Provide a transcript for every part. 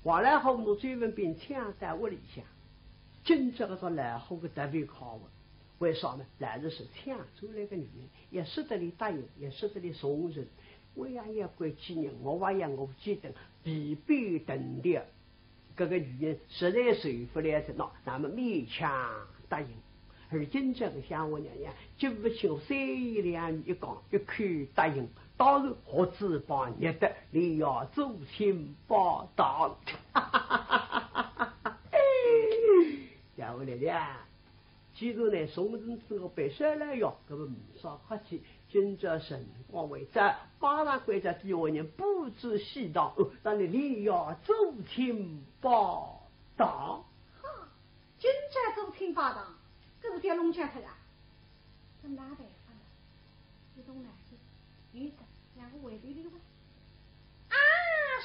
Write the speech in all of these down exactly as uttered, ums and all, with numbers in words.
王老虎拿周文宾请到屋里向，今朝搿只老虎个特别好个，为啥呢？老实说，请转来个女人，也舍得俚答应，也舍得俚送人。我也要关几日，我也要我几顿，皮包等的。搿个女人实在受勿了这闹，那么勉强答应。 而今朝个相国娘娘经勿起我三言两语一讲，一口答应，当然学子帮热得连夜做亲拜堂。相国娘娘，既然倷送人之后，白说了哟，搿么呒啥客气，今朝辰光还早，马上关照底下人布置喜堂，哦，让倷连夜做亲拜堂。 哈，今朝做亲拜堂，搿是叫弄僵脱啊？搿哪办法呢？一动脑筋，有个，让我回头溜吧。啊，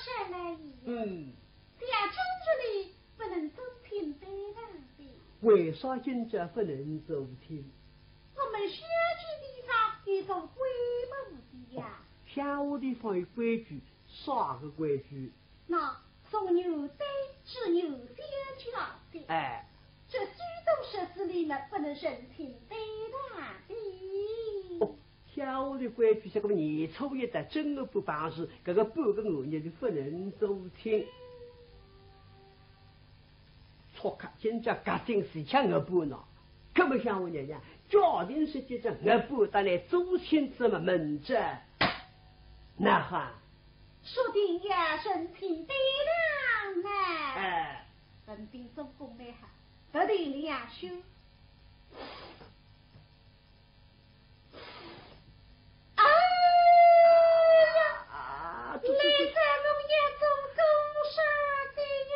少老爷，嗯，想今日里不能做亲拜堂的。为啥今朝不能做亲？我们小姐地方有个规矩的呀。乡下地方有规矩，啥个规矩？ 那送牛蛋，吃牛小姐的。哎，这许多日子里呢，不能成亲拜堂的。哦，乡下的规矩，这个年初一到正月半办事，搿个半个月日就不能做亲。错开，今朝轧进是吃月半呢。搿么相国娘娘，假定是今朝月半，搭倷做亲，怎么明朝？那哈？ 说定要成亲拜堂呢。哎，文宾做功蛮好，特地两手。哎呀，啊，你怎么也做过啥的呀？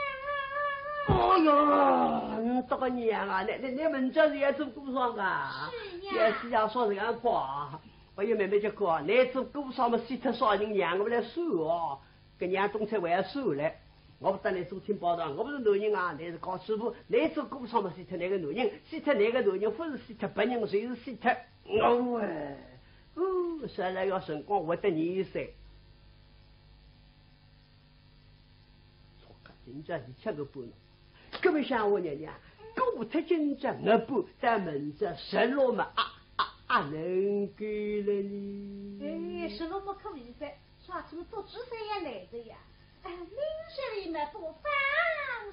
哎呀，你这个娘啊，你你你明朝是要做孤孀啊？是呀也是要说人家讲，我也慢慢就讲，你做孤孀嘛，死脱啥人养我来受哦？搿娘东西还要受嘞。我不搭你做亲拜堂，我不是男人啊，你是高师傅，你做孤孀嘛，死脱那个男人，死脱那个男人，不是死脱别人，就是死脱我哎。哦，说来要辰光活得二十岁。 错开，今朝是吃月半了。搿么相国娘娘，过脱今朝月半，再明朝日落嘛，啊啊啊，能够了呢？哎，日落不可以噻，啥体么做主噻也来的呀。哎，明日里么不放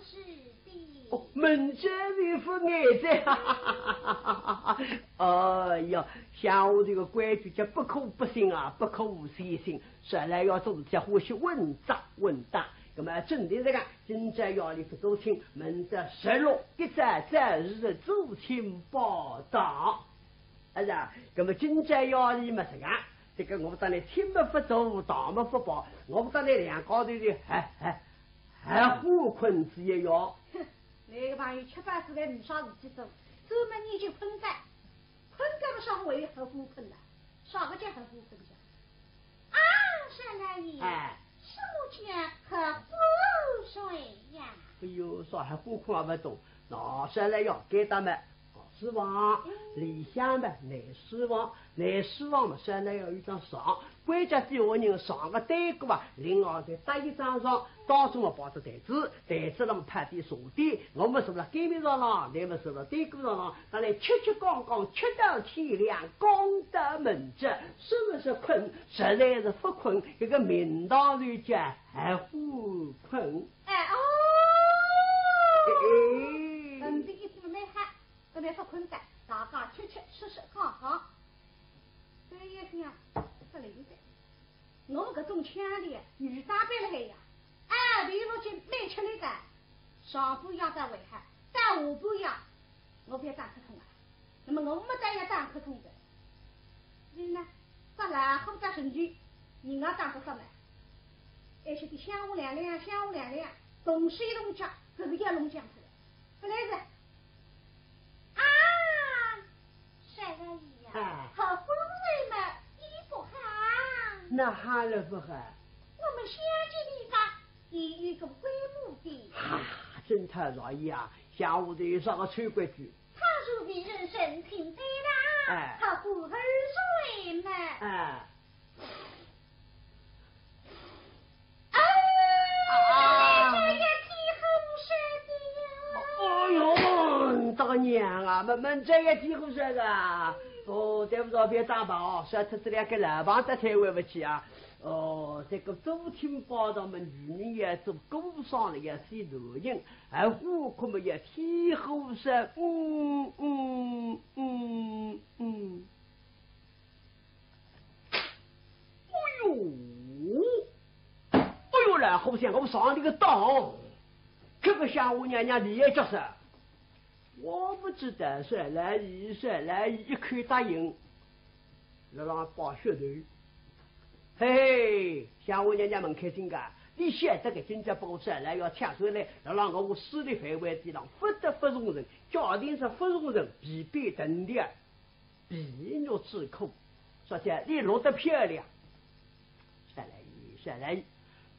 事的。哦，明朝里不来的，哈哈哈哈哈。哎呀，乡下这个规矩叫不可不信啊，不可不相信。 说来要做事体欢喜稳扎稳打。那么正定这个，今朝夜里不做亲，明朝日落一早早日做亲拜堂。啊呀，那么今朝夜里嘛这个，这个我搭你亲么不做，堂么不拜，我搭你两家头的，哎哎，还胡困仔一夜。哼，那个朋友吃饱之后没啥事体做，专门研究困觉。 困觉么啥个为何不困了？啥个叫何不困觉？啊，少老爷，哎，什么叫何不睡呀？哎呦，啥还不困还不懂？那少老爷该搭么，书房，里向么，内书房，内书房么，少老爷有一张床，关照底下人床个对过啊，另外再搭一张床，当中么摆只台子，台子上么摆点茶点，我么坐辣对面上浪，你么坐辣对过上浪， 大家吃吃讲讲，吃到天亮，讲到明朝，是不是困？实在是不困，这个名堂里叫还不困。哎哦，哎，嗯，这一天没好，搿么不困的，大家吃吃吃吃讲讲。所以想，不灵的。 我搿种腔调，女生班了海呀，啊，比我就蛮吃力的。上半夜到危害，到下半夜，我覅打瞌通啊。那么我没得要打瞌通的。所以呢，只老虎打成群，人家打瞌通了。而且得乡下两两，乡下两两，东西弄僵，搿是要弄僵出来。本来是 啊，少老爷呀，哎好风水嘛，也不好。那好了不好？我们小姐里吧，也有个规矩的。啊，真太容易啊！乡下头有啥个臭规矩？倘若未曾成亲对啦，哎好不好风水嘛。哎，哎，啊这也听娘啊，慢慢这也几乎是个。哦，对不住，别打吧哦，说他这两个老板的才回不去啊。哦，这个祖亲宝藏嘛，女人也做，姑丈也是男人，而虎口嘛也天虎山。嗯嗯嗯嗯。哎呦，哎呦，老虎想我上你个当，这个想我娘娘厉害角色。 我不知道，说来一说来一口答应，辣浪摆噱头。嘿嘿，想我娘娘蛮开心个，你晓得个，今朝把我说来要抢出来，辣浪我势力范围之内，不得不容忍，假定是不容忍，皮鞭等的，皮肉之苦，说起来你落得漂亮。 说来，说来，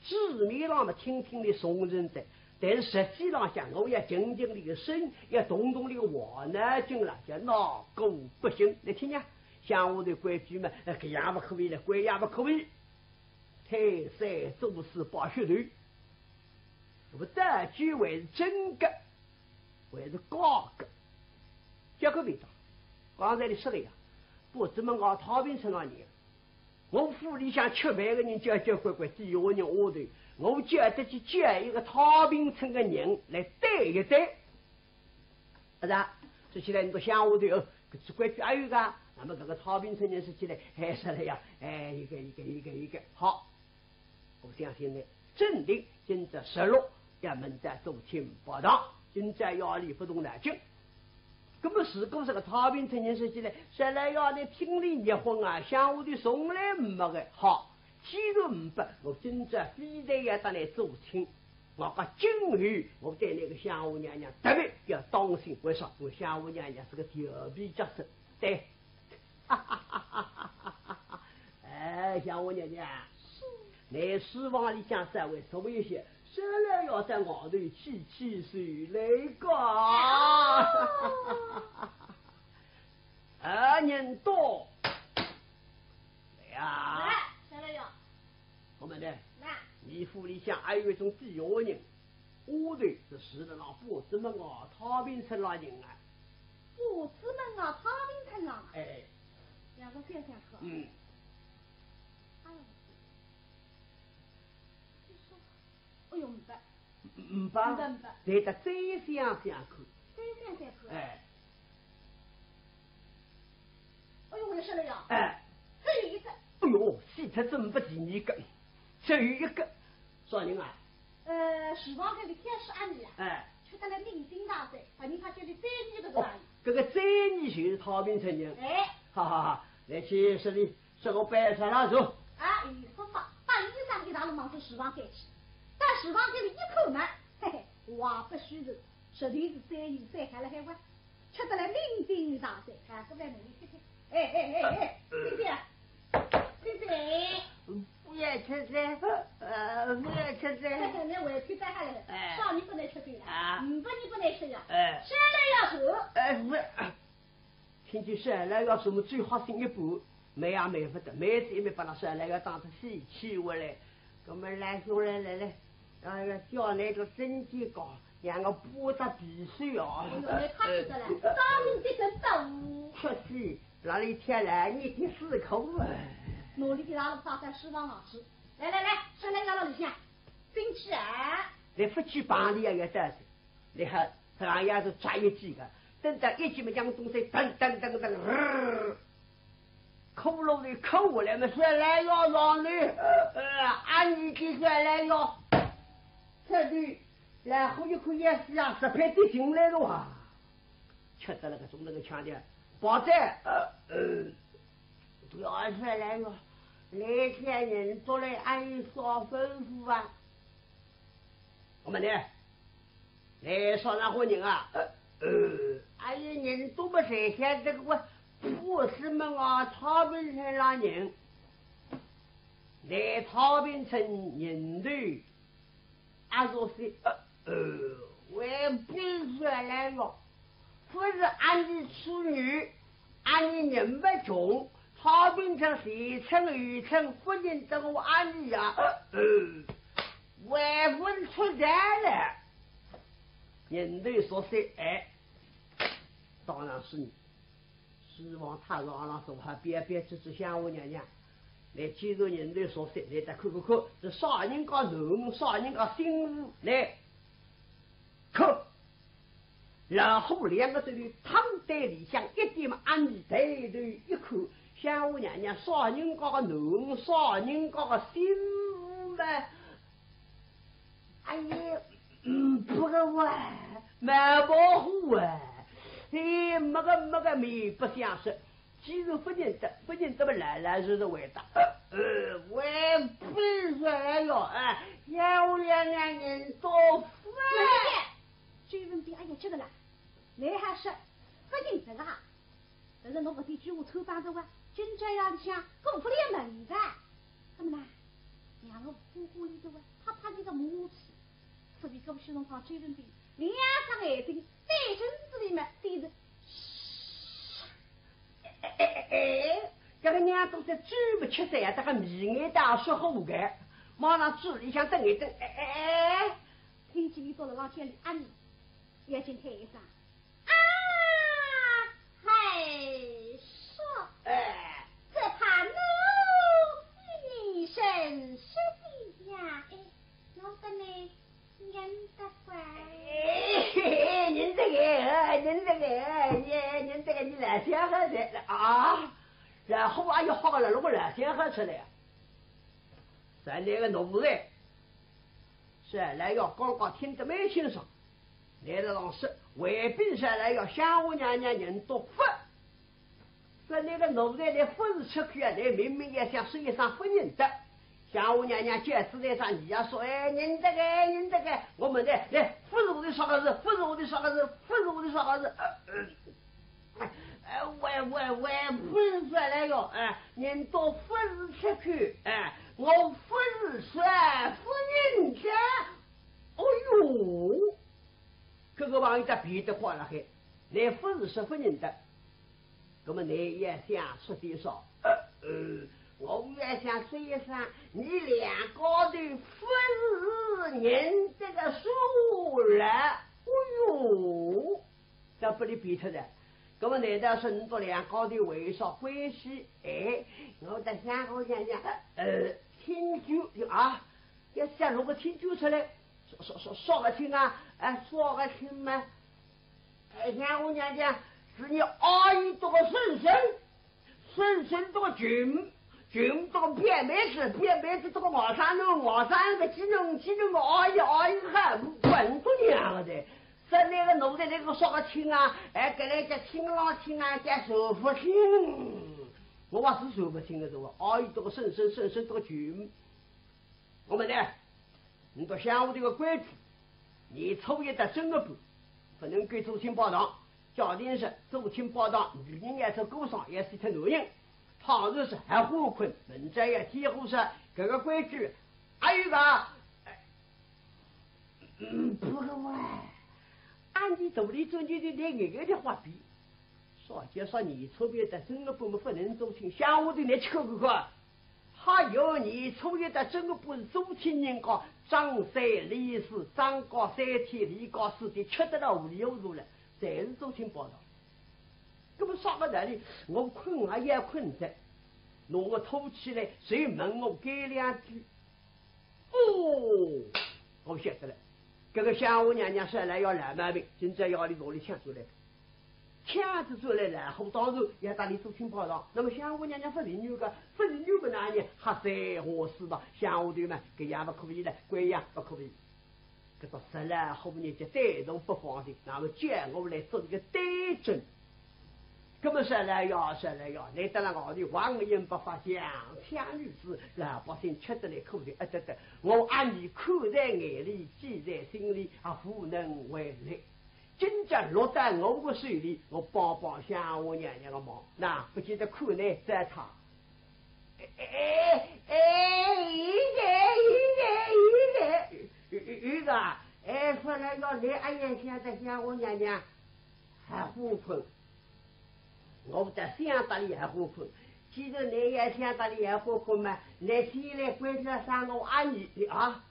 字面上嘛听听你送人的，但是实际上讲，我要静静你个身，要动动你个活脑筋了，叫脑壳不行。你听呀，乡下头规矩嘛，搿样勿可以了，搿样勿可以。推三阻四摆噱头，那么到底还是真个，还是假个？结果味道，刚才你说的呀，不怎么我太平村浪人。 我府里向吃饭个人交交关关，底下人下头，我叫得去叫一个太平村个人来对一对。啊，是啊，说起来你到乡下头哦，搿只规矩还有个，那么搿个太平村人说起来，哎，说了呀，哎，一个一个一个一个，好。我相信呢，镇定，今朝十六，要问得做清报道，今朝夜里勿动脑筋。 那么如果是个太平村人说起来，说来呀，你听你结婚啊，乡下头从来没个。好，既然没，我今朝非但要搭你做亲，我讲今后我对那个乡下娘娘特别要当心，为啥？因为乡下娘娘是个调皮角色，对。哎，乡下娘娘，你书房里向稍微坐一歇， 说来要到外头去去水来个。啊，人到。来呀。来，说来要。我们呢？来。你府里向还有一种底下人，下头是住了那不怎么啊，太平村浪人啊。不怎么啊，太平村浪啊。哎。两个想想看。嗯。哎呦，这说 哎呦，没办，没办，没办，没办。对的，再想想看。再想想看。哎。哎呦，我说了呀，哎。只有一个。哎呦，死脱真不第二个，只有一个。啥人啊？呃，厨房间里天使阿姨啊，哎。吃得来酩酊大醉，把人家叫你再见的是阿姨。哦，这个再见就是太平村人。哎。哈哈哈，来去说你 这个白山老鼠。啊，伊说法，把衣裳一搭了往这厨房间去。到厨房间里一看嘛，嘿嘿，话不虚传，实在是三姨三海了海哇，吃得来酩酊大醉，还不来问伊看看。哎哎哎哎，姐姐，姐姐。不要吃这，呃，不要吃这。那回去再下来，哎。少你不能吃这个，啊。嗯，不你不能吃呀。哎。现在要说，哎，不。 听见说来要什么最好心一步，没也没不得，没子也没把那说来要当成喜气话嘞。那么来兄来来来，哎呀，叫那个真气高，两个不打鼻水哦。哎呦，那他是的嘞，当兵的真到。确实，那里天来，你的死口啊。努力的拉了他在书房上去。来来来，说来要到里向，进去啊。你不去帮你也要带着。 你看，这样也是抓一几个，等到一记么样东西，噔噔噔噔，呃，骷髅的骷下来么，说来要让你，呃，按你的说来要，这里，然后一口烟是啊，十片的进来了哇，吃得那个中那个腔调，宝贝，呃，呃，不要说来要，那些人都来按你说吩咐啊。我们呢？ 哎，啥人好人啊？呃，呃，哎呀，人都不在，现在这个我不是么啊，太平村浪人。来太平村人头，啊，说是，呃，呃，我也不说来了。 不是俺的处女，俺的人不穷，太平村是村与村，不认得我俺的呀，呃，万分出彩了。人头说是，哎，当然是你。书房太上浪坐好，边边坐仔香花娘娘。来，既然人都说，来，再看看看，是啥人家囡儿，啥人家媳妇，来，看。老虎两个头里躺在里向，一点么暗里抬头一看，香花娘娘啥人家个囡儿，啥人家个媳妇嘛？哎呀，嗯，不个哇，蛮保护啊。哎，没个没个，没不想说。既然不认得，不认得么老老实实回答。呃，呃，我不说了哟，哎，要两两年多福啊。周文宾，哎呀，这个啦，你还是不认得啊？但是侬搿点句话穿帮着哇，今朝夜里向过勿了门个。那么呢，让我呼呼伊个哇，拍拍伊个马屁。所以搿歇辰光周文宾两只眼睛对准仔伊么，对着，哎哎哎，搿个娘都在嘴巴吃饭呀，搿个眉眼倒是好看，马上嘴里向瞪一瞪，哎哎哎，听见伊坐辣浪向里，啊，你眼睛开一张。 啊，嘿，说，哎，只怕奴与你认识的呀，哎，我跟你认得个。哎，认得个，认得个，哎，认得个，你老相好哉啊？然后啊，又好了，那个老相好出来呀。在那个奴才，是来要刚刚听得蛮清爽。 来了老师，回禀说来要香花娘娘人多福。说那个奴才来福是出去啊，来明明也想说一声不认得。香花娘娘见仔来上，你要说，哎，认得个，认得个，我们的来，福是我的啥个事，福是我的啥个事，福是我的啥个事。呃，呃，哎，喂，喂，喂，不是说来哟，哎，人多福是出去，哎，我福是说不认得。哦哟， 搿个朋友搭皮得快了嘿，乃勿是十分认得。葛么乃也想说点啥？呃，呃，我也想说一声，你两家头勿是认得个数了。哦哟，搿拨伊皮脱了。葛么难道是你到两家头为啥关系？哎，我在想，我想想，呃，亲眷啊，要想弄个亲眷出来， 说说说说个亲啊，哎，说个亲嘛。哎，香花娘娘，是你阿姨这个婶婶，婶婶这个舅母，舅母这个表妹子，表妹子这个外甥囡，外甥个侄囡，侄囡个阿姨，阿姨还勿管做娘个的。说那个奴才那个说个亲啊，哎，搿来叫亲郎亲啊，叫叔父亲。我话是叔父亲个，是吧？阿姨这个婶婶，婶婶这个舅母。 我们呢，你到乡下头个规矩，年初一到正月半，勿能够做亲拜堂。假定是做亲拜堂，女人要做姑娘，要死脱男人。倘若是合花困，明朝要添火烧，搿个规矩，还有个，哎，嗯，不过啊，按理道理，中间的连眼眼的话比，啥叫啥年初一到正月半么勿能做亲，乡下头你去看看看。 还有年初一到正月半是做亲人家，张三李四，张家三天，李家四天，吃得了糊里糊涂了，侪是做亲拜堂。那么啥个道理？我困也要困着，拿我拖起来，谁问我该两句？哦，我晓得了。搿个乡下娘娘说来要老毛病，今朝夜里从里抢出来。 抢仔出来了，好当然要搭伊做亲拜堂。那么乡下娘娘勿是女个，勿是女个哪能还在我世道？乡下头嘛，搿样勿可以了，搿样勿可以。搿个说来好人家对侬勿放心，那么叫我来做一个对证。那么说来呀，说来呀，你等了外头望眼不发，想抢女子，老百姓吃得来苦的，啊，对对，我按你看在眼里，记在心里，啊，无能为力。 今朝落到我个手里，我帮帮乡下娘娘个忙，那勿见得苦难再差。哎哎哎，有个有个有个，有有个，哎，说来要来，哎呀，现在乡下娘娘还火困，我勿得想搭伊还火困。既然你也想搭伊还火困嘛，你先来关照声我阿姨啊。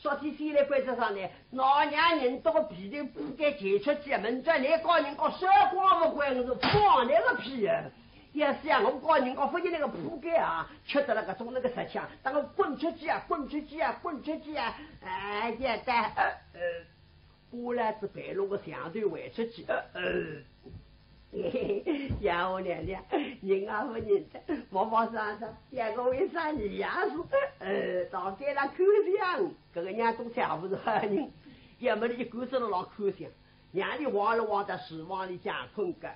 昨天先来关照上呢，老娘人到个皮头铺盖前出去，明朝来告人家说光勿关我是放那个屁啊！要是啊，我告人家发现那个铺盖啊，吃得了个中那个十枪，让我滚出去啊，滚出去啊，滚出去啊！哎呀，但呃呃，过来是白龙个想对外出去，呃呃。呀，我娘娘，人啊勿认得，毛毛上上，像个为啥你也是，呃，到该了去讲，搿个娘都像勿是好人，要么你就关着了老看相，让你望了望到书房里向困觉。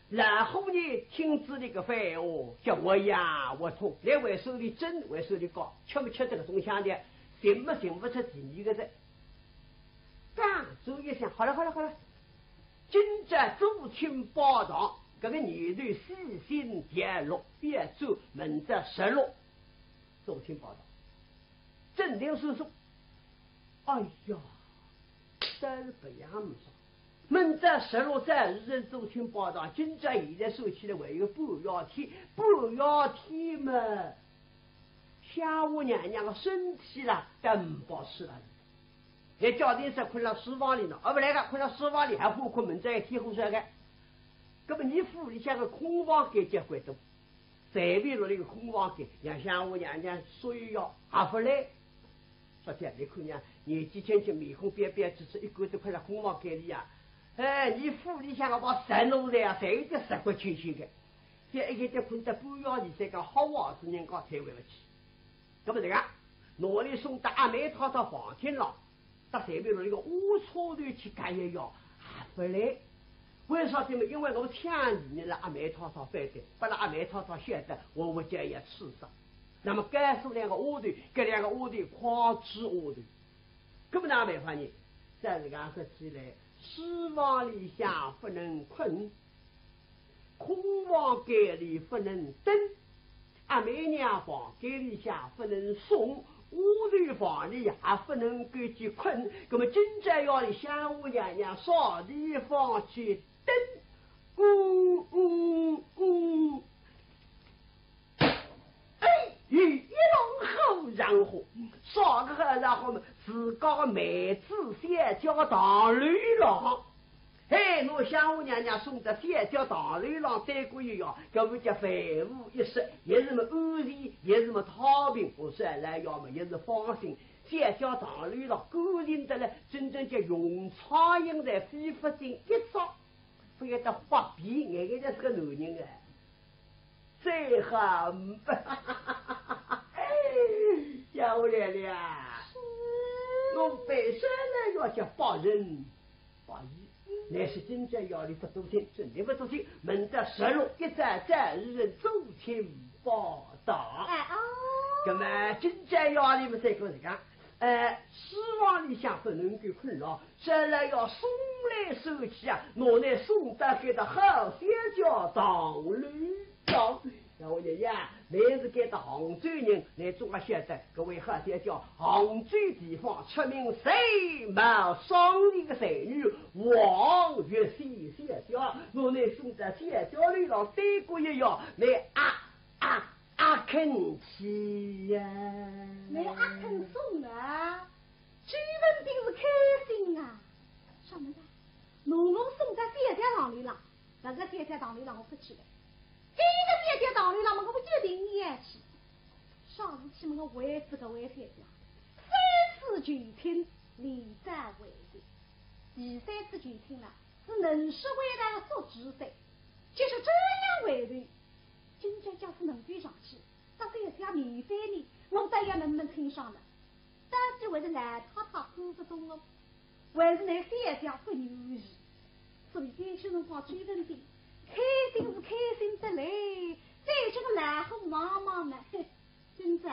然后呢，听仔你个废话，叫我呀我痛，来回手里针，回手里告，吃没吃这个中香的，寻没寻勿出第二个人。刚做一想，好了好了好了，今朝做亲拜堂，搿个念头死心铁路，别做明朝十六，做亲拜堂。 镇定叔叔，哎呀，真是不样子。明朝十六岁，人做亲拜堂，今朝现在算起来还有半夜天，半夜天嘛，香火娘娘个身体啦，更勿保持了。连叫定是困了书房里呢，啊，勿来个，困了书房里还好困，明朝一天好睡个。搿么你府里向个空房间结关多， 随便落了一个空房间，让香火娘娘说一要，还勿来。说起来，你看娘，年纪轻轻，面孔标标致致，一个都困了空房间里啊。哎，你府里向个把三弄的啊，侪已经十过清醒的。这一个就困得半夜里，这个好话是人家推回勿去。那么这个，拿你送到阿妹太太房间了， 到随便弄一个乌车头去干一样，还勿来。为啥体嘛？因为我抢你了阿妹太太反对，拨了阿妹太太晓得，我勿叫伊吃啥。那么告诉两个丫头，搿两个丫头狂吃丫头。搿么哪办法呢？再是讲说起来，书房里向勿能困， 空房间里勿能蹲，阿妹娘房间里向勿能送，丫头房里也勿能够去困。那么今朝夜里香火娘娘啥地方去蹲？嗯嗯嗯。哎，一浪好然后，啥个好然后嘛？自家个妹子小姐堂楼浪。 嘿，拿香火娘娘送到小姐堂楼浪对过一夜，搿么叫万无一失，也是么安全，也是么太平，我说来要么也是放心。小姐堂楼浪干净得来，真正叫用苍蝇在飞不进一只。勿晓得发脾眼，现在是个男人哎。 最好，香火娘娘，我本身呢要叫八人八一，乃是今朝夜里勿做亲，真的勿做亲，明朝十六一早早与人做亲拜堂。哎哦。那么今朝夜里么再讲这个，呃，书房里向勿能够困了， 将来要送来送去啊，拿你送到搿搭好小姐堂楼浪。老爷呀，你是搿搭杭州人，你总归晓得，搿位好小姐杭州地方出名才貌双全个才女，王月仙小姐，拿你送到小姐楼浪对过一夜，你啊啊啊肯去呀？你阿肯送啊？ 周文宾是开心啊，啥么子？拿我送到小姐堂楼浪，搿个小姐堂楼浪我勿去了。搿个小姐堂楼浪嘛，我一定要去。啥事体嘛，我为仔搿位小姐，三次求亲，连斩回头。第三次求亲了，是能说会道个说句噻，就是这样回头。今朝假使能够上去，到小姐面前呢，我倒要问问清爽了。 到底还是老太太看勿中哦，还是㑚小姐勿愿意。所以有些辰光周文宾，开心是开心得来，对这个老虎望望呢，嘿，今朝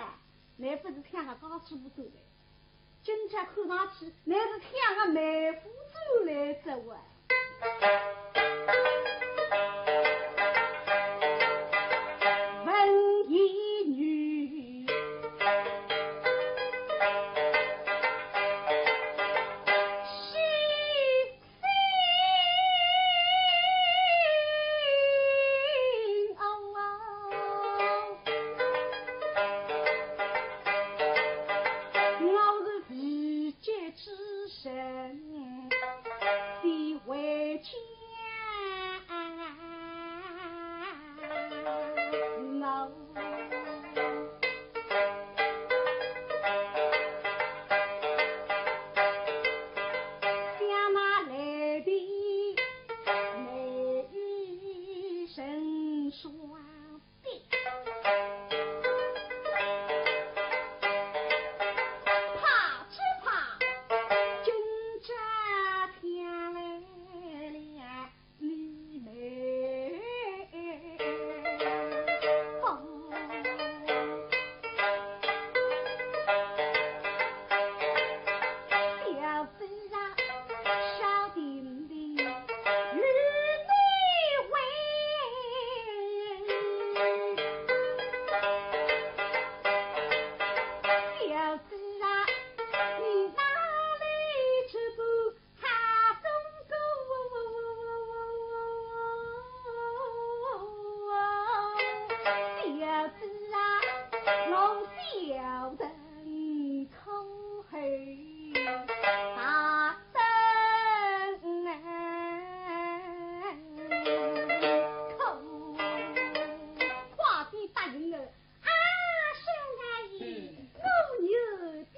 㑚勿是抢个家主婆走来，今朝看上去㑚是抢个媒夫走来着哇。双飞。怕只怕今朝天来了，你没风。小子啊，小弟弟与你为。小子啊，你哪里吃过好东西？小子啊，我小人可厚大声啊，可快点答应我。 啊，小阿姨，我愿意。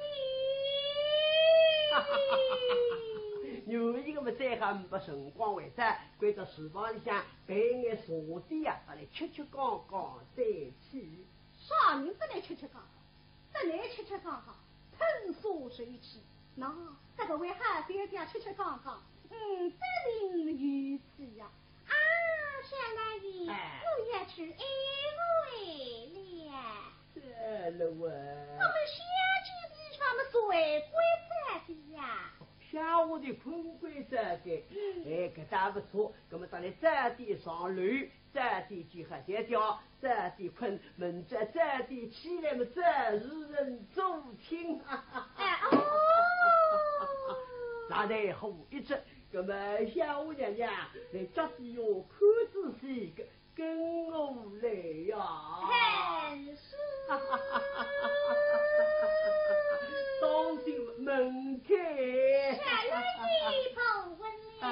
愿意个么，再还没辰光回答，关照厨房里向备眼茶点呀，拿来吃吃讲讲再去。啥人得来吃吃讲讲？得来吃吃讲讲，喷茶受气。喏，搿个为好小姐吃吃讲讲，嗯，得来如此呀。 啊，小阿姨，哎。我要去安慰了。对了喂。我们小姐的地方么睡归着的呀。下午的困归着的，嗯。哎，搿倒不错。那么当然早点上楼，早点去喝点觉，早点困，明朝早点起来么，早是人做亲。哎，哦。那太好一只。 那么小阿娘娘，来家里用看仔细个，跟我来呀。哎，是。当心门开。小阿姨跑稳了。哎。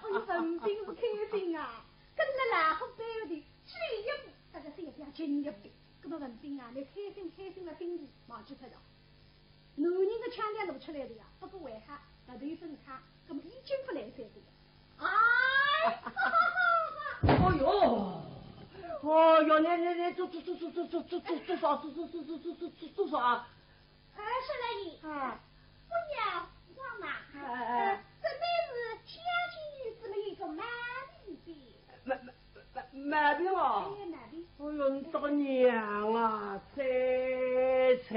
哎哟，文斌是开心啊，跟了老虎背后头，只有一步，大家心里要紧一点。那么文斌啊，你开心开心了，心里忘记脱了。 男人的腔调露出来的呀，不过为啥？那头一声唱，那么已经不来三个了。哎，哦哟，哦哟，你你你做做做做做做做做做啥？做做做做做做做啥？哎，小阿姨，啊，不要慌嘛。哎哎哎，这乃是小姐子的一种毛病。没没。 毛病哦？哎，毛病。哎哟，你这个娘啊，彩彩！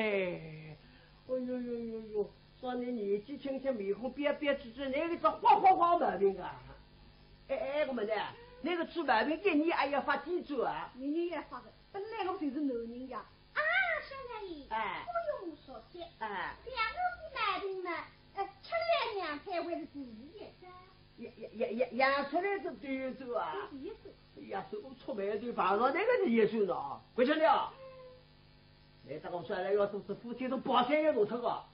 哎哟哟哟哟，说你年纪轻轻，面孔扁扁直直，哪个是花花花毛病啊？哎哎，我们的，那个治毛病一年还要发几转啊？一年要发的，本来我就是男人呀。啊，小阿姨，哎，不用说些，哎，像我的毛病呢，呃，吃了两天还是第一个。 养养养养出来是对手啊！哎呀，是我触霉头碰上那个是耶稣呢，不晓得啊！来，这个说来要做是夫妻都保险也弄脱个，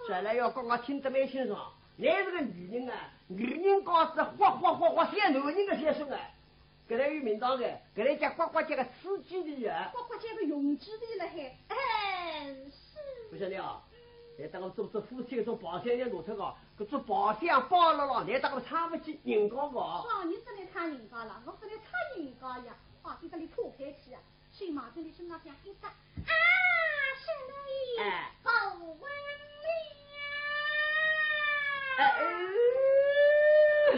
说来要刚刚听得蛮清爽，那这个女人啊，女人讲是哗哗哗哗，像男人的先生啊，搿来有名堂个，搿来叫呱呱叫个刺激的呀，呱呱叫个用激的了嘿，哎，是，不晓得啊？ 哎，当我做做夫妻，做保险也弄脱个，搿做保险包了咯，来当我差不起人家个。啥，你这里差人家了，我这里差人家呀，话在这里错开去啊，谁嘛这里身上想一搭，啊，是你，哎，保稳了。哎，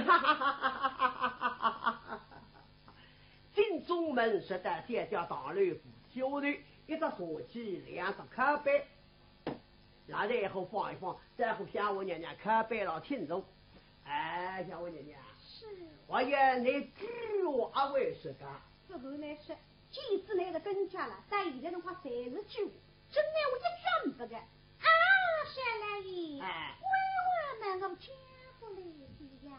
哈哈哈哈哈哈哈哈哈哈！进中门，实在见叫大楼扶梯下头，一只茶几，两只靠背。 拿来以后放一放，再和小阿娘娘靠背了听着。哎，小阿娘娘，是，我也你知我阿为是个。这个呢是，见仔来的跟家了，在现在辰光侪是句话，真的我一张不个。啊，小阿姨，哎，我问问我家不来的呀。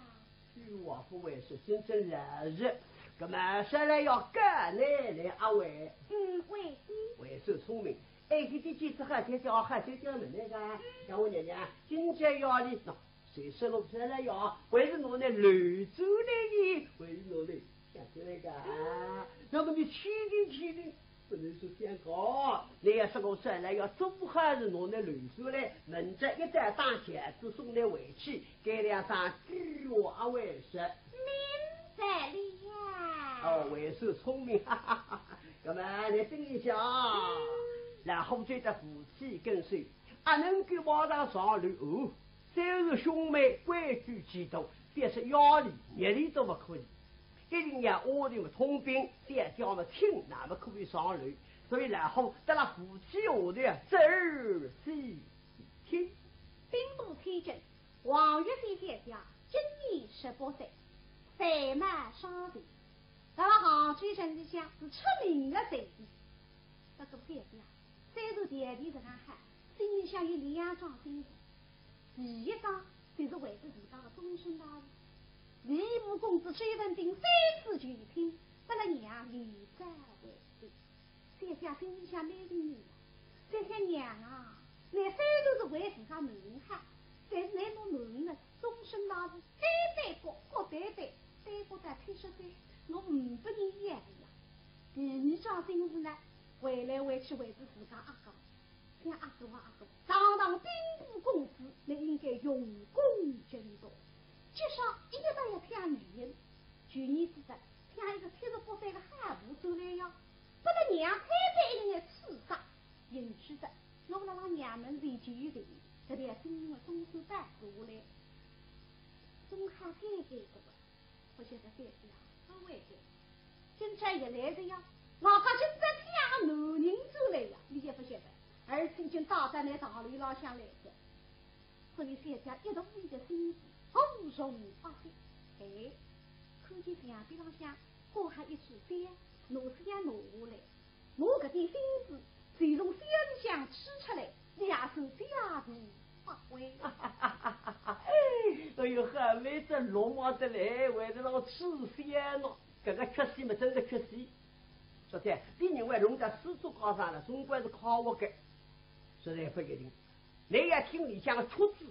与我不为是真正来日，那么说来要干奶奶阿为？嗯，为的。为是聪明，哎，这这这这还在叫还在叫奶奶个，让我娘娘今朝要你喏，谁说了说来要，为是我那楼主来的，为是我的想起来个，那么你去的去的。 不能说相告，你要是我转来要做好事，拿那楼主来，明朝一早打轿子送你回去，该两声句话阿为是。明白了。哦，还算聪明，哈哈哈哈。那么你等一下，然后就在夫妻跟随，阿能够马上上楼哦。虽然兄妹规矩既多，但是夜里、日里都不可以。一定要屋里么通禀，小姐么请，那么可以上楼。所以然后在那夫妻下头啊，侧耳细听。兵部千镇，王月仙小姐今年十八岁，才貌双全。 辣辣杭州城里向是出名的才女。不过小姐啊，虽然条件实梗好，心里向有两桩心事。第一桩就是为仔自家的终身大事。李府公子周文宾三次求亲，拨了娘连招回绝。小姐心里向蛮为难的。想想娘啊，倷虽然是为自家谋好，但是倷莫忘了，终身大事，单单角，角单单，单角到七十岁，我呒不人要的呀。第二桩心事呢，回来回去为仔自家阿哥，想阿哥啊阿哥，堂堂兵部公子，倷应该用功尽忠，至少一日到夜想女人，去年子的，像一个七十八岁的好婆转来呀，拨得娘推扳一眼刺杀，因此的，我辣辣娘门前求情，搿条心愿总算办下来，总好改改个吧。 勿晓得小姐啊，勿会的。今朝一来的呀，外加今朝两个男人转来呀，倷也勿晓得，而且已经带到倷大楼浪向来的。所以小姐一动伊个心思，无从发泄。哎，看见墙壁浪向挂好一支香，拿香拿下来， 我搿点心思，就从箱里向取出来，两手加倍发挥。哎呦，还没这落寞得来，还是老吃香咯。搿个缺席嘛，真个缺席。说起，你认为弄到书桌高上了，总归是靠我个，实在不一定。你要听里向个曲子，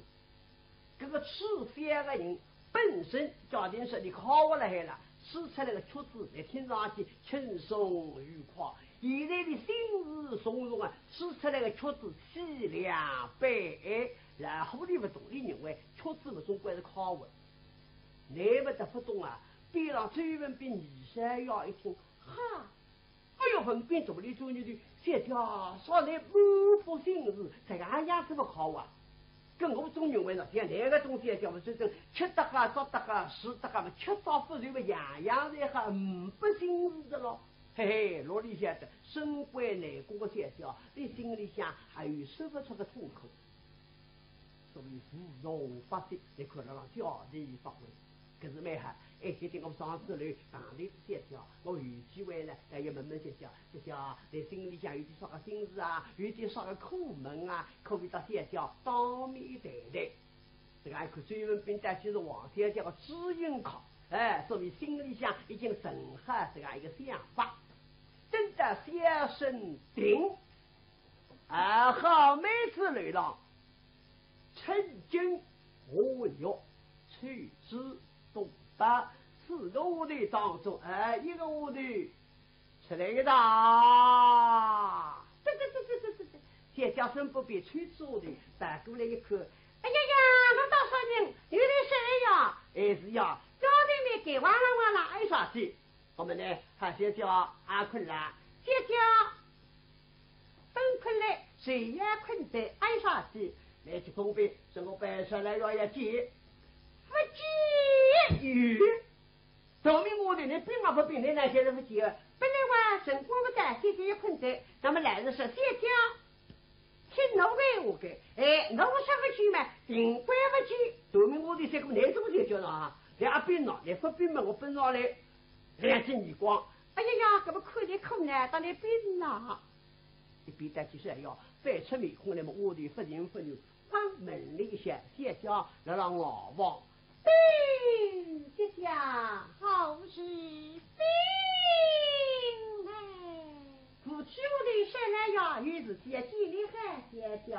搿个取香个人本身家庭是你靠下来了，取出来个曲子，你听上去轻松愉快。现在你心事重重啊，取出来个曲子凄凉悲哀，然后你勿懂，你认为曲子勿总归是靠下。你勿得勿懂啊，边浪周文宾二三爷一听，哈， 哎哟，文宾肚里做你的，小姐，说你满腹心事，这个样子勿好啊。搿我总认为呢，像那个种小姐嘛，真正吃得啊，着得啊，住得啊，嘛吃着勿愁嘛，样样侪好，嗯，不心事的咯。嘿嘿，哪里晓得，身为内官个小姐，你心里向还有说勿出个痛苦。 所以无从发泄，你看了让焦头发昏。可是蛮好，哎，今天我上次来碰头小姐，我有机会呢，来也问问小姐，小姐，你心里向有点啥个心事啊，有点啥个苦闷啊，可以到小姐当面谈谈。这个还看周文宾到底是王小姐个知音客，哎，所以心里向已经存好这样一个想法。等到小生定， 啊，好妹子来了，春江花月，秋之东方，四个丫头当中，哎，一个丫头出来一个。这这这这这这这，小姐身边边秋之丫头，摆过来一看，哎呀呀，我多少人，有点事呀？哎，是呀，家里面给哇啦哇啦，哎，啥事？ 我们呢，喊小姐啊，阿困啦，小姐，本困来，谁也困得安上去，来去东北，什么本事来要要急，不急。咦，大明我的，你病啊不病，你哪些人不急啊？本来我辰光不到，小姐也困得，那么来的是小姐， 听我个话个，哎，我说勿去嘛，尽管勿去。大明我的这个难度就叫了啊，两边呢，也不比嘛，我本上来，两只耳光。哎呀呀，搿么看你困难，当你病呐。一边担起来哟，翻出面孔来么，我的不情不愿，往门里一向，小姐辣辣望望。 禀，姐姐，好事禀来。夫妻屋里山来呀，有事体要见你喊姐姐。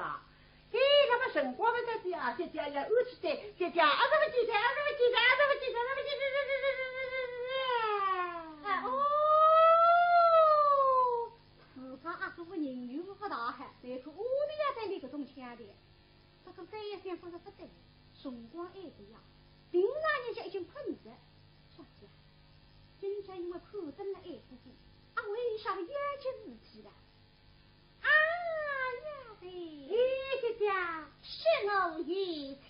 嘿，那么辰光不早的啊，姐姐要安去的，姐姐，啊，怎么姐姐，啊，怎么姐姐，啊，怎么姐姐，啊，怎么姐姐，啊，哦，自家阿哥个人缘勿大好，难看屋里也在那个中间的。 不过再一想，觉着不对，辰光还勿呀，平常人家已经困着，啥家？今朝因为看灯了，哎，不过，啊，为啥个要紧事体了？啊，呀，哎，哎，姐姐，是我有请。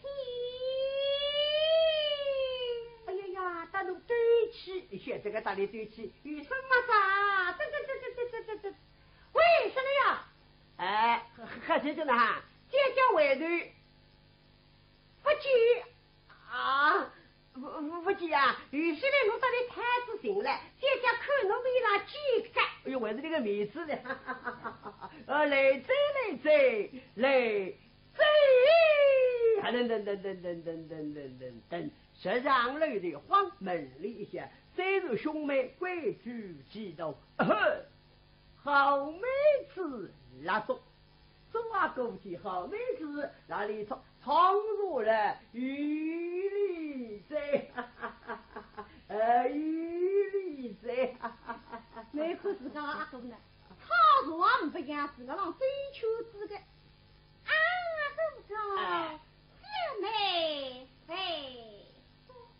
哎呀呀，大人对不起，现在个大人对不起，有什么事啊？这这这这这这这这，喂，小妹呀，哎，喝喝酒去呢哈，姐姐回头，不急啊，不不不急啊，有些人我到底太自信了，姐姐看侬面上见个，哎呦，还是那个面子的，哈哈哈哈哈。呃，来哉来哉来哉，啊，等等等等等等等等等等，直上楼的，晃门里一下，虽是兄妹规矩几多，呵。 好妹子拉倒，总啊估计好妹子那里闯闯入了，有理哉，呃，有理哉。没看自家阿哥呢，他说也不样子，那让追求自个。啊，哥哥，哎。姐妹，哎。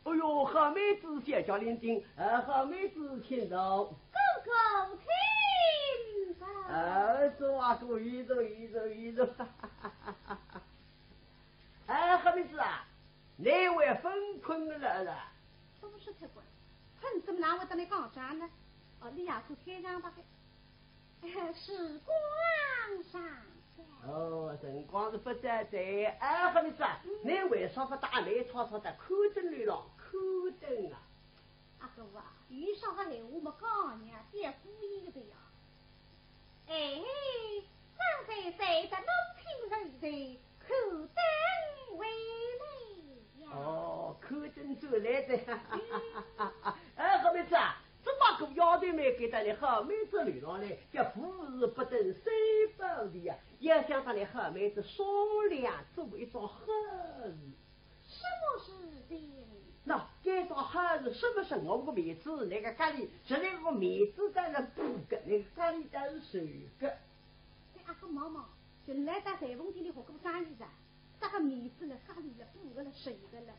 哎呦，好妹子小脚伶仃，呃，好妹子请坐。哥哥请坐。呃，坐啊，坐，一坐，一坐，一坐。哎，好妹子啊，你还朆困了啦？不是，太官，困怎么哪会得来讲讲呢？哦，你也是天上吧？ 时光尚早。哦，辰光是不早哉。哎，好妹子啊，嗯。你为啥不大门吵吵的看灯来了？看灯啊。阿哥啊，有啥个闲话么讲呀，覅敷衍个呀。哎，刚才谁在弄清人的，看灯回来呀。哦，看灯转来的。嗯。哎，好妹子啊， 这么个丫头们给咱的好妹子留上来，叫无事不登三宝殿呀，要想咱的好妹子商量做一桩好事。什么事情？那该桩好事什么事？我个面子，那个家里，是那个面子当然不个，那个家里当然是个。哎，阿哥妈妈，原来在裁缝店里学个生意噻。 这个面子了，家里了，不个了，谁个了？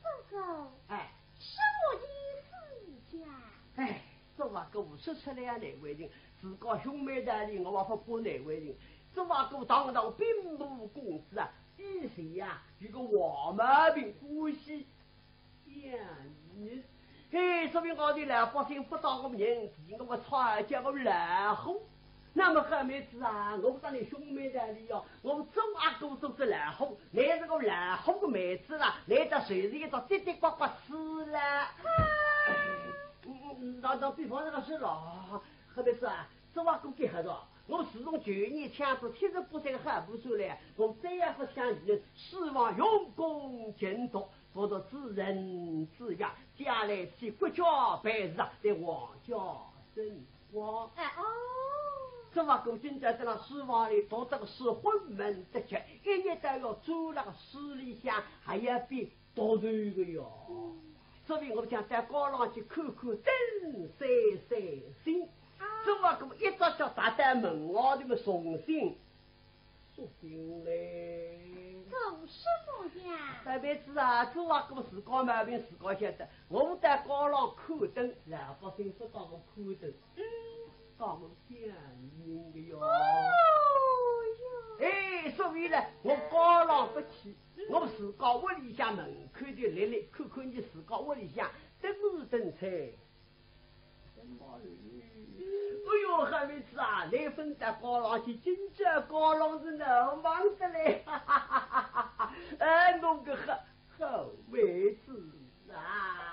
哥哥，哎。什么意思呀？哎，这话跟我说出来啊，难为情。自家兄妹道理，我还不怕难为情。这话跟我堂堂兵部公子啊，以前呀，有个黄毛病关系， 呀，你，嘿，说明我的老百姓不当我人，提我个吵，叫我老虎。那么好妹子啊，我当你兄妹道理哦，我做阿哥做只老虎，你是个老虎个妹子啦，你这就是一只滴滴呱呱死了。嗯，嗯，打打比方这个事了，好妹子啊，做阿哥给好着。 我自从去年抢出七十八岁个好不转来，我再也不想你们指望用功进读，不读知人之雅，将来去国家办事啊，在皇家争光。哎，哦。这么古今朝在那书房里读这个书昏闷得极，一日到夜钻那个书里向，还要比 读书个哟。嗯。所以我想到高浪去看看灯散散心。啊。这么个一只脚踏到门外头么重新缩进来。做什么呀？大妹子啊，这么个自家毛病自家晓得，我到高浪看灯，老百姓说当我看灯。 嗯。当我骗人的哟。哦哟。哎，所以呢，我高浪不起，嗯。我自家屋里向门口头立立，看看你自家屋里向灯是灯彩，灯毛绿绿。哎哟，好妹子啊，来分到高浪去，今朝高浪是闹忙的嘞，哈哈哈哈哈哈！哎，弄个好，好妹子。 啊。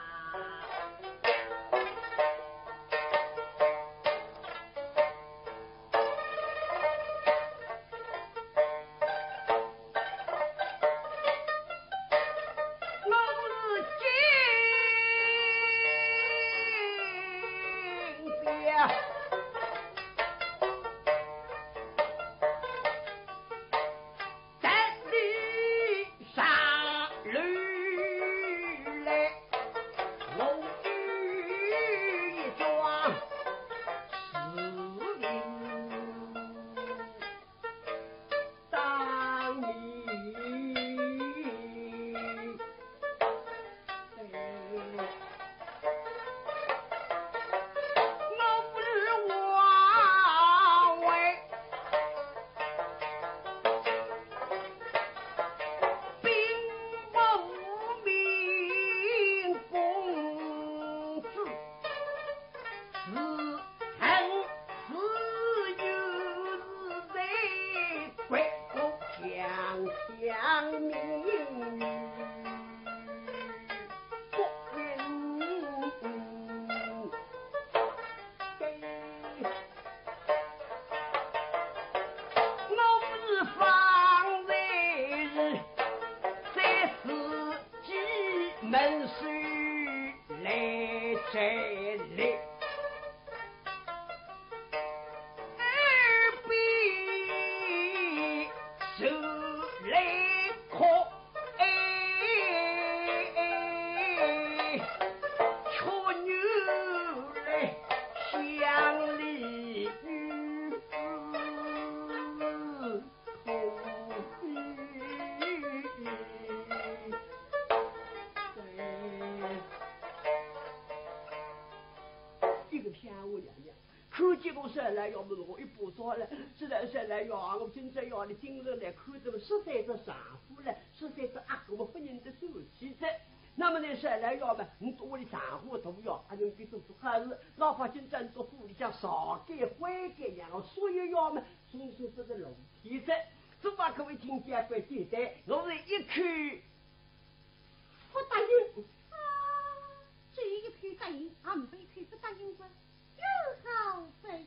我是方才是在自己门首来站立，耳边传来哭 哎，却原来乡里有苦。一个乡下娘娘， 看见我三老爷么，我一把抓牢，知道三老爷啊，我今朝夜里精神来看，怎么十三只丈夫了，十三只阿哥么勿认得转去哉。那么呢，三老爷嘛，你到屋里上火大呀，阿娘给做做好事，哪怕今朝你到府里向上街回街，让我说一夜嘛，总算勿是露天哉。做阿哥为听见怪简单，我是一口勿答应。啊，这一口答应，还没一口勿答应过。 有好不人呀。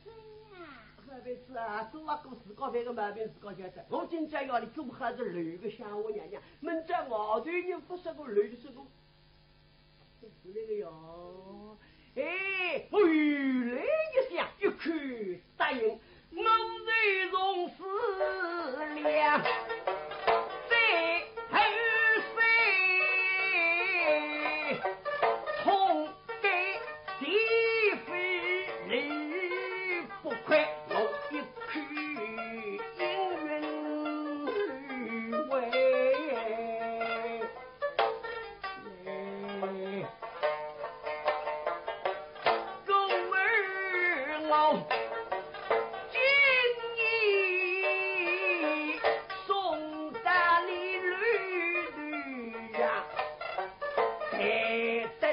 好妹子啊，做阿哥自家犯个毛病自家晓得。我今朝夜里做好事，留个乡下娘娘，明朝外头人勿说个，留说个，是那个哟。哎，我又来一想，一口答应，我是从此了，在后世痛 对，姐夫离不开我一口应允喂。故而我今夜送到你楼头呀， 待等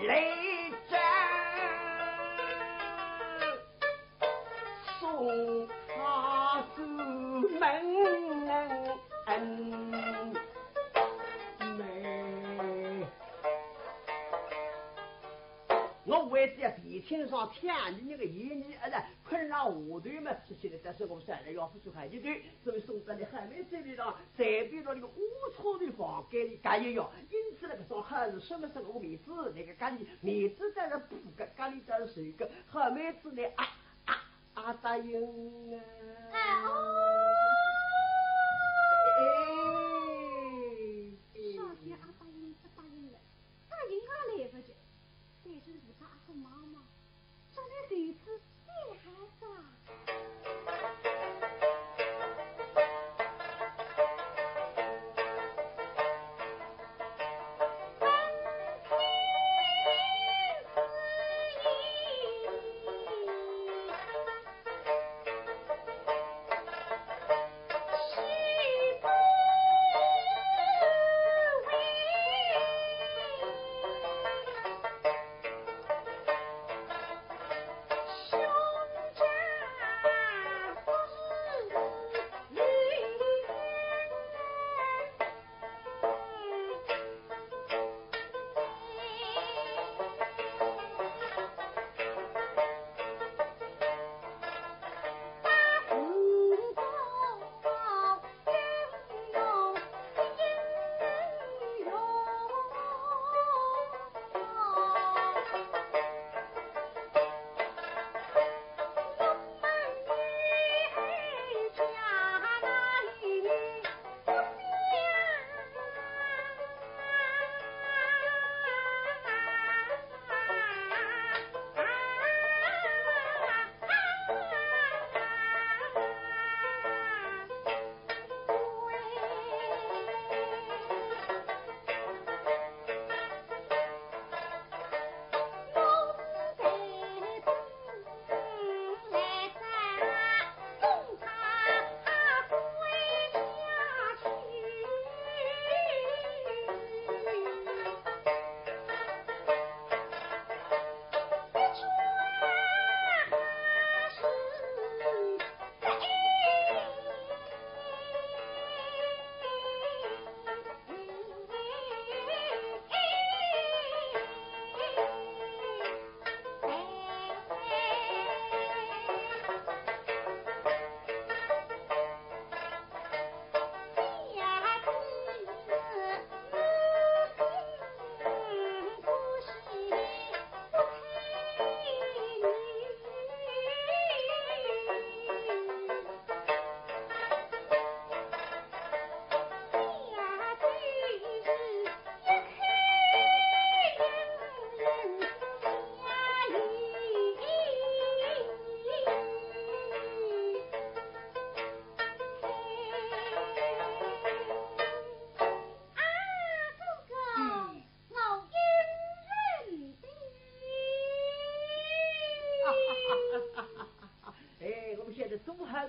来将送他出门。我为仔要提亲上抢你那个嫌疑，而且困了下头嘛，是现在但是我们三老爷勿去看一头，所以送到你好妹子里了。 随便到那个龌龊的房间里，搿也要，因此那个上好是什么时候面子，那个家里面子在那补个，家里在那水个，好妹子呢，啊，啊，啊，答应啊。哎，哦。哎，哎。少天阿答应，不答应了，答应也来不及。 对，这是他阿公妈妈，长得如此厉害啊。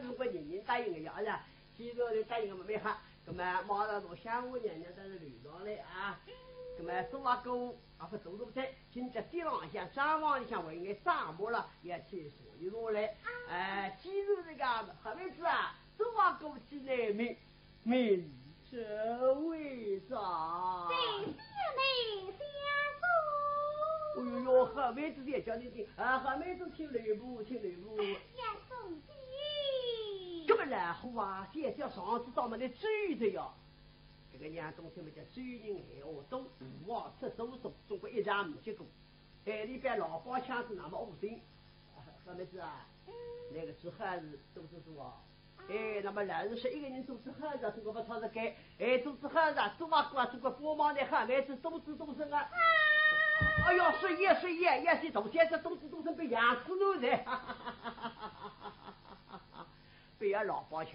如果人人答应个呀，是吧？既然侪答应个嘛，蛮好。那么马上从相府娘娘搭是留下来啊。那么做阿哥啊，勿做奴才，今朝店浪向账房里向还有眼账目了，也去查一查来。哎，既然是搿样，好妹子啊，做阿哥进来，明明朝会上。对，谢谢相公。哎哟，好妹子也叫你听啊，好妹子听刘部，听刘部。哎呀，兄弟。搿么老虎啊，小姐上次到么来追的哟。搿个娘东西么叫追人闲话多，话出手中，总归一场没结果。哎，里边老包腔子那么恶心。啊，好妹子啊，嗯。那个是好事，多做做哦。哎，那么老实说，一个人做仔好事啊，总归勿吵着该。哎，做仔好事啊，做阿哥啊，总归帮忙点好妹子，多子多孙啊。哎哟，是也是也，也是大姐这多子多孙被养死了的。不要老包腔，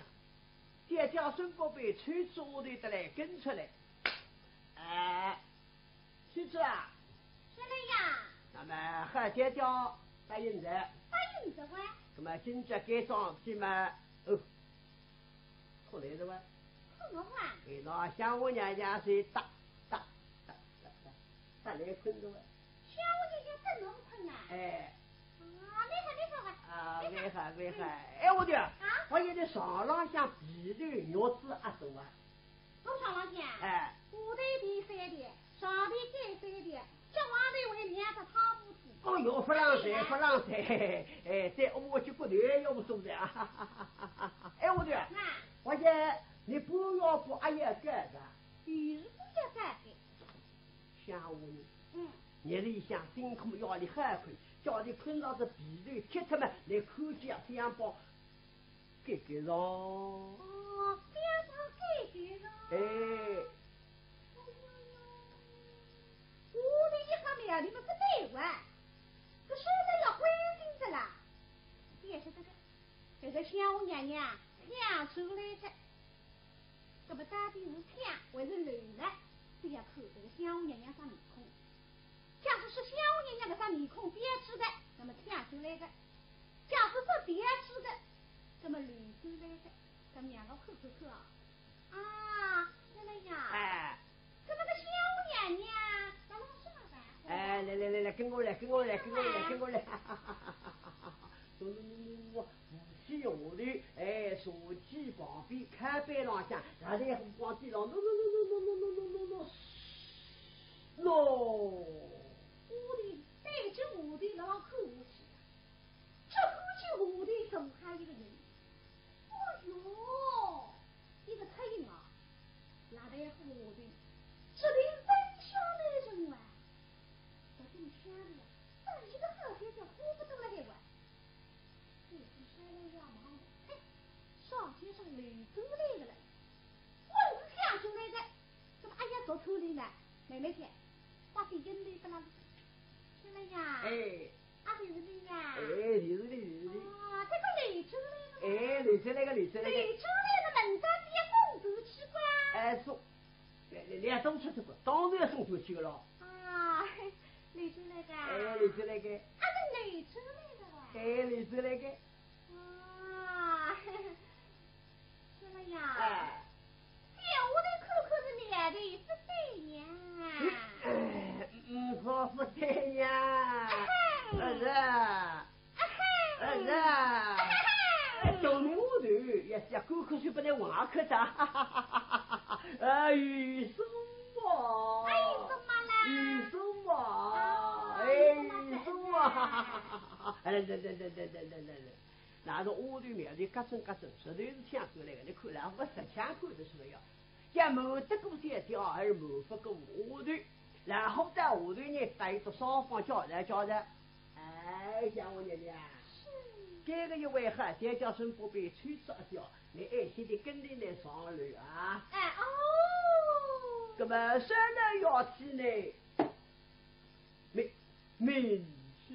姐姐孙宝贝抽出下头得来跟出来。哎， 去吃啊？吃了呀。那么好姐姐答应着。答应着哇。那么今朝该桩事体嘛，哦，出来了哇。出了哇。哎，那相府娘娘是打，打，打，打，打，打来困着哇。相府娘娘打侬困呐？哎。啊，厉害，厉害哇。啊，厉害，厉害。哎，我的，啊？我现在床浪向被头肉子啊多啊。 我床浪向，哎。下头被三条，上头盖三条，脚外头还两只汤布子。哦哟，勿浪噻，勿浪噻，哎，再窝下去骨头要勿松的啊。哎，我的，啊。我讲，你不要不阿要干的，有时不要干的。想我呢，嗯。日里向辛苦夜里好困，叫你困着是被头踢脱么，来看见啊，相包。 改改造。哦，改造改改造。哎。哎哟哟，我的一个苗头么是对哇，搿说得要关心的啦。也是这个，这个相府娘娘想出来的。 那么到底是抢还是留呢？这要看这个相府娘娘啥面孔。假使是相府娘娘搿张面孔标致的，那么抢出来的；假使是标致的，那么留出来的。咱们两个看看看啊。啊，奶奶呀，哎。这个相府娘娘，咱们上来。哎，来来来来，跟我来，跟我来，跟我来，跟我来。咚咚咚咚咚。 扶起下头，哎，坐起旁边靠背浪向，大家火光地浪，喏喏喏喏喏喏喏喏喏喏，喏。下头对着下头辣浪看下去，只看见下头坐好一个人。哎哟，一个太阴啊，辣辣下头，指定真香的人啊！ 搿种香味啊，真是个好天气，呼不得了海哇。搿种香味啊，忙，嘿，上天上流出来的了，我是想出来的，怎么哎呀，走出来了？妹妹姐，把这烟对不啦？出来呀。哎。啊，就是你呀。哎，就是你，就是你。啊，这个流出来的。哎，流出来个，流出来个。流出来的，门上的风头奇怪。哎，说。 来，来，来，送出去吧，当然要送出去个咯。啊，流出来个。哎，流出来个。啊，是流出来个哇。哎，流出来个。啊，是了呀。哎。这我得看看是哪里不对呀。嗯，嗯，说不对呀。啊哈。不是。 哎，是啊。哎，倒霉下头，也是要口口水不得往下咳的。哎，有数啊。哎，什么啦？有数啊。哎，有数啊。哎，来来来来来来来来来，拿着下头苗头嘎吱嘎吱，实头是抢出来的，你看了，我实抢看得出来呀。 也瞒得过姐姐，而瞒不过下头。然后到下头呢，搭伊做双方交代交代。哎，相府娘娘，是。搿个一回好，姐姐孙宝贝抽出一条，你安心的跟定来上楼啊。哎，哦。那么现在要起来， 明，明朝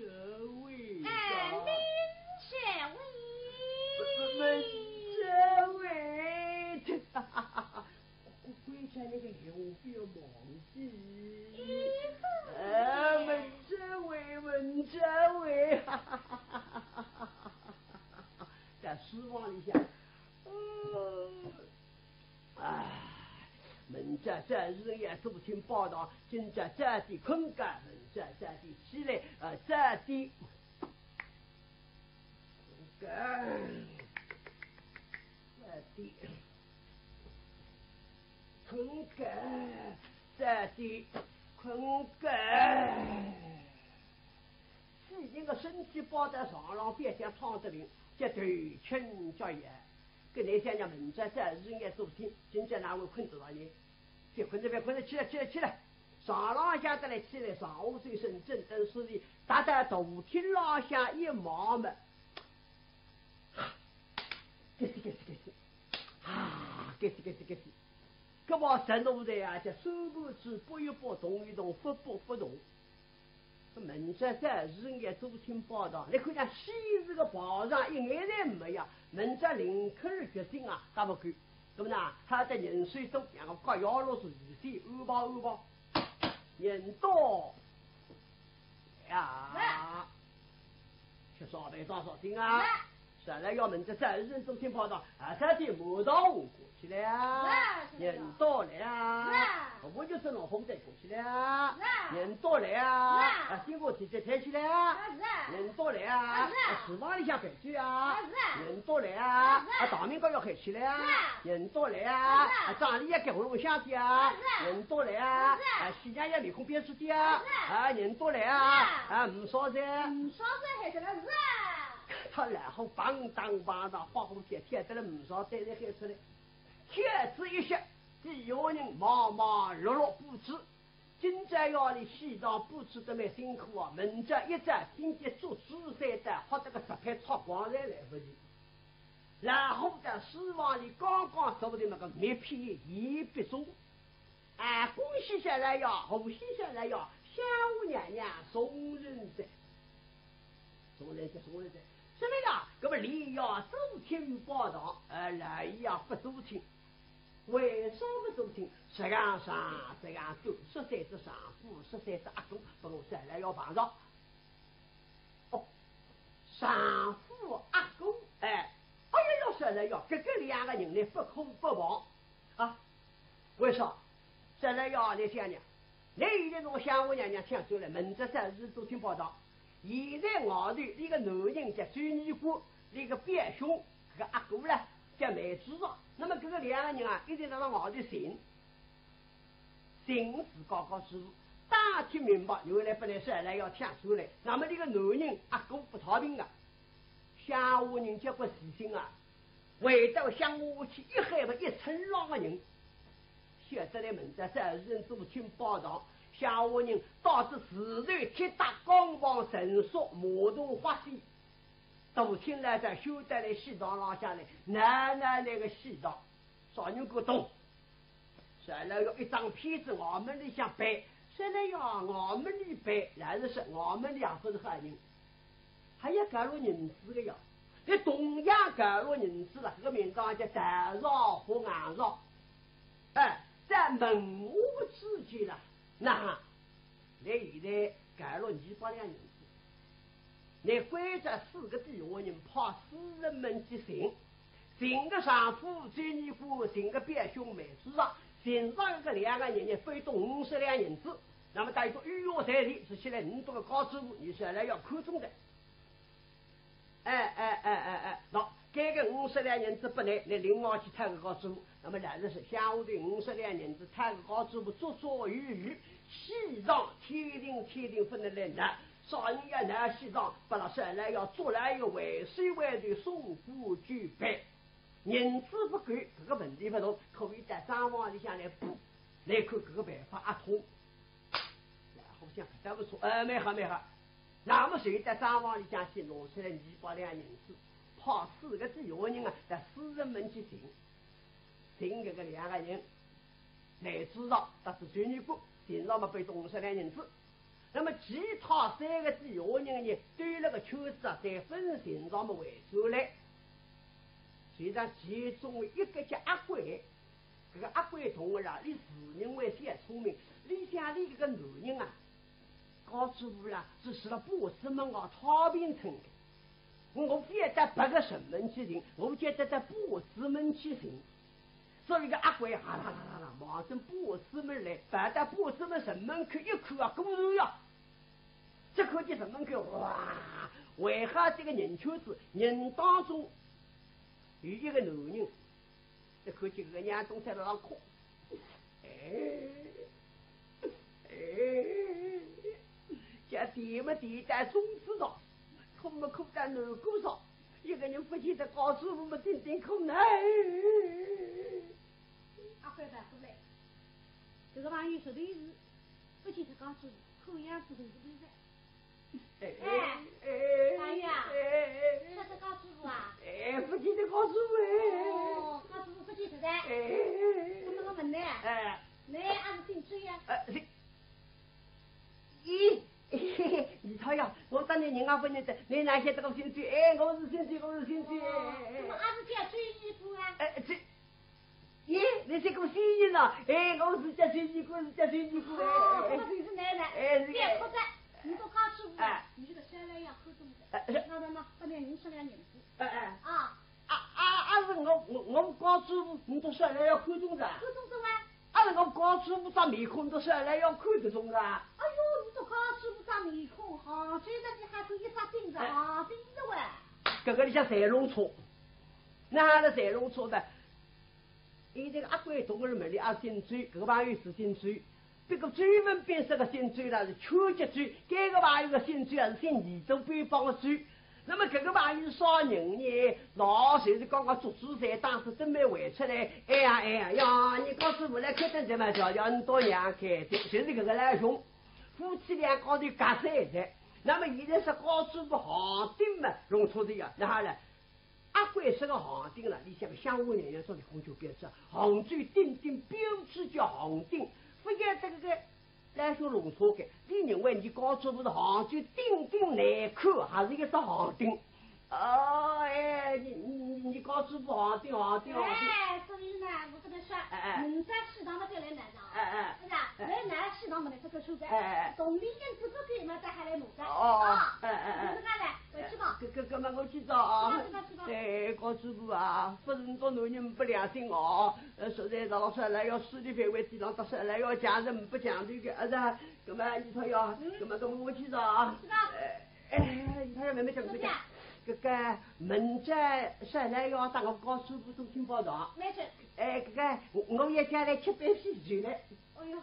会上。哎，明朝会。明朝会。关关照那个闲话不要忘记。哎，明朝会，明朝会。在书房里向这这日也做听报道，今朝早点困觉，明朝早点起来，呃，早点困觉，早点困觉，早点困觉。自己个身体抱在床浪，别想躺得平，叫头轻脚摇。搿能想想，明朝早日也做听，今朝哪会困得着呢？ 别困了，别困了，起来，起来，起来！床浪向得来起来，上下手伸伸，等手里踏到大厅浪向一望嘛，咯吱咯吱咯吱，啊，咯吱咯吱咯吱，搿么神奴的呀，叫手骨子拨一拨，动一动，勿拨勿动。 明朝早日也做听报道，你看见西子个跑上一眼来没呀？明朝林克尔决心啊，打勿过。那么呢，他的人手多，两个高腰路是事先安排安排。人多呀，吃烧饭多少听啊？ 说来要明朝早日做听报道，啊，早点马上过去了。人到了。我就是老红灯过去了。人到了。啊，经过姐姐抬去了。人到了。啊，厨房里向摆酒啊。人到了。啊，大明哥要回去了。人到了。啊，张丽也给我弄香的啊。人到了。啊，喜娘也面孔变色的啊。啊，人到了。啊，唔少噻。唔少噻，还是个人。 他然后梆当梆当，花蝴蝶跳得了唔少，对着喊出来。跳仔一歇，底下人忙忙碌碌布置。今朝夜里戏场布置得蛮辛苦啊，明朝一早听见做主菜的，好得个十片炒光侪来不及。然后在书房里刚刚坐的那个密闭一笔钟， 啊，恭喜小来呀，贺喜小来呀，相府娘娘重任哉。重任哉，重任哉。什么呀？搿么连夜做听报道，呃，来呀，勿做听。为啥勿做听？实梗上，实梗多，十三只丈夫，十三只阿哥，拨我小来要碰着。哦，丈夫阿哥，哎，哎呀，要小来呀，搿个两个人呢，不可不防。 啊，为啥？再来要你想想，你现在侬相府娘娘抢出来，明朝早日做听报道。现在外头那个男人叫周尼姑，那个表兄，搿个阿哥啦，叫梅子上。那么搿个两个人啊，一定辣辣外头寻，寻是高高师傅，打听明白，原来本来是来要抢出来。那么那个男人阿哥不讨平啊，相府人结果死心啊， 回到相府去一喊么一村浪个人，晓得来明朝早日做听报道，相府人带仔自头铁搭钢棒、绳索、马桶、花水，大清来在修得来戏场浪向来，哪能那个戏场，啥人敢动？ 说来要一张片子衙门里向摆，说来要衙门里摆，老实说衙门里也不是好人，还要搞落银子的呀。这同样搞落银子了，这个名堂叫大上和硬上，哎，在门户之间了，那 那现在搞落二百两银子，那关照四个底下人派私人们去寻，寻个丈夫周尼姑，寻个表兄梅子上，寻着搿两个人呢，分到五十两银子。那么带到御用在里，是起来五百个高知府，你是来要看中的。 哎哎哎哎哎，喏，搿个五十两银子拨倷，倷另外去讨个高知府。那么老实说，相府头五十两银子讨个高知府，绰绰有余，戏场天定天定不能来闹，啥人要闹戏场，拨老师来要捉来要为首为头送过九百。银子不够，搿个问题勿大，可以到账房里向来补，来看搿个办法阿通。 然后想，搿倒勿错，哎，蛮好蛮好。那么就到账房里向去拿出来二百两银子，派四个底下人啊，到私人们去寻，寻搿个两个人，梅子上搭仔周尼姑，寻着么分到五十两银子。那么其他三个底下人呢，兜了个圈子啊，侪分寻着么回转来。实际上其中一个叫阿贵， 搿个阿贵同学啦，伊自认为是也聪明，伊想伊搿个男人啊，高知府啦，只是辣八字门外讨平村的。我勿要到别个城门去寻，我就到到八字门去寻。所以个阿贵哈啦啦啦啦，望准报纸门来，跑到报纸门城门口一看啊，果然呀，只看见城门口哇，围好几个人圈子，人当中有一个男人，只看见搿个娘东在那浪哭，哎，哎，叫啼么啼得中指上，哭么哭得难过上，一个人勿见得高祖父么顶顶苦呢。阿贵跑过来，搿个朋友说的是，勿见得高祖父，看样子是勿对的。哎哎哎，朋友啊，哎哎，晓得高祖父啊？哎，勿见得高祖父哎。哦，高祖父勿见得的。哎，那么我问你，哎，你阿是姓周呀？哎，是。咦，你猜呀，我当年人家勿认得，你哪晓得我姓周？哎，我是姓周，我是姓周。哦，那么阿是叫周义波啊？哎，这，咦，你是个新人啊？哎，我是叫周义波，是叫周义波。哦，哎，那么就是你了。哎，是个。别哭着，你都高祖父啊，哎，你这个小来要哭中的。哎，是。那那那，不能五十两银子。哎哎。啊。啊啊啊！是我我我高祖父，你都小来要哭中的。哭中的哇？ 啊，搿个高祖父只面孔都是来要看得中个。哎哟，你这高祖父只面孔，哈，现在你还是一只钉子，哈，钉子喂。搿个里向侪弄错，哪能侪弄错的？伊这个阿贵同志门里阿姓周，搿个朋友是姓周，不过周文宾是个姓周啦，是丘吉周，搿个朋友个姓周还是姓二周边帮个周。 那么搿个朋友啥人呢？喏，就是刚刚捉住在当时准备回出来，哎呀哎呀呀，你高祖父来开灯节嘛，叫叫你多娘开灯，就是搿个来凶，夫妻两家头夹在一起。那么现在是高祖父行锭嘛，弄错的呀，哪哈了？阿贵是个行锭了，里向个香火人员做的工作标志，杭州顶顶标志叫行锭，不要这个个 来说弄错个，你认为你高祖父是行锭顶顶难看，还是一只行锭？哦，哎，你你你高祖父行锭行锭行锭。哎，所以呢，我跟他说，哎哎，明朝适当的再来买着啊，哎哎，是吧？哎，来买适当的那个收的，哎哎哎，同理心这个可以嘛，再还来弄个，哦哦，啊，哎哎哎，你看看，我去吧。搿搿搿么我去找啊。去吧去吧去吧。哎，高祖父啊，不是做男人不良心哦，呃，实在老实来要势力范围地浪，到是来要讲人不讲究个，啊是啊。 那么你说呀，那么那么我去找啊。是吧？哎，你说呀，妹妹讲，妹妹讲，这个明朝上来要打我高祖父东京报道。没事。哎，这个我也将来吃杯喜酒嘞。哎呦，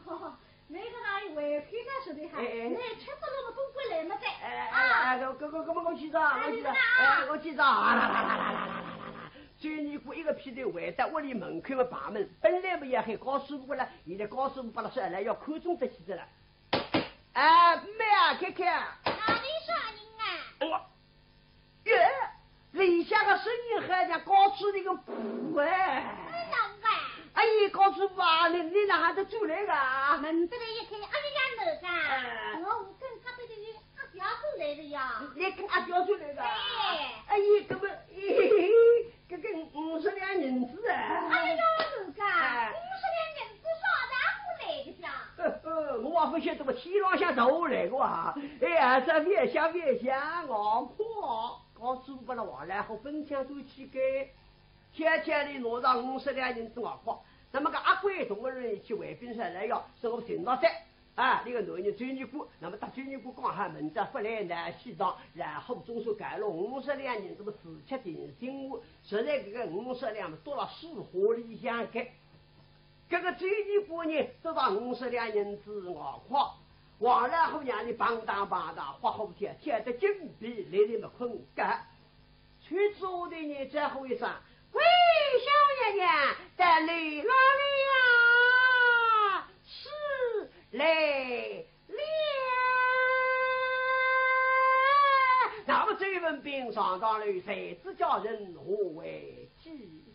那个哪里会去那说的哈？哎哎，那吃不落么都不来么的。哎哎哎，我我我我我去找，我去找，哎，我去找啊！啦啦啦啦啦啦啦啦！周义波一个屁头回到屋里门口么把门，本来不要喊高祖父了，现在高祖父把他上来要看中得起的了。 哎，妹啊，看看。哪里啥人啊？我，耶，里向个声音好像高祖父个婆哎。哎，难怪。哎呀，高祖父啊，你你哪哈得出来个啊？门子里一开，哎呀，哪个？哎，我跟隔壁的阿表过来的呀。你跟阿表过来的啊？哎。哎呀，搿么，嘿嘿嘿， 搿个五十两银子啊！哎呀，是个，哎，五十两银子啥人会来个呀？呃呃，我也勿晓得么，天浪向掉下来个啊！哎呀，这覅想覅想，我怕高祖父拨了王来虎分抢走去个，悄悄地拿着五十两银子外快，那么个阿贵同个人去回禀上来呀，说我寻到哉。 啊，那个男人周义波，那么搭周义波讲好明朝勿来南戏堂，然后总算改了五十两银子么自吃定心丸，实在搿个五十两么到了书房里向个。搿个周义波呢，得到五十两银子外快，王老虎让伊蹦跶蹦跶，花虎跳，跳得筋疲力尽么困觉。 去做的呢，招呼一声：“喂，小娘娘，到楼浪了，是来了。”那么周文宾上到楼，谁知家人何为继续？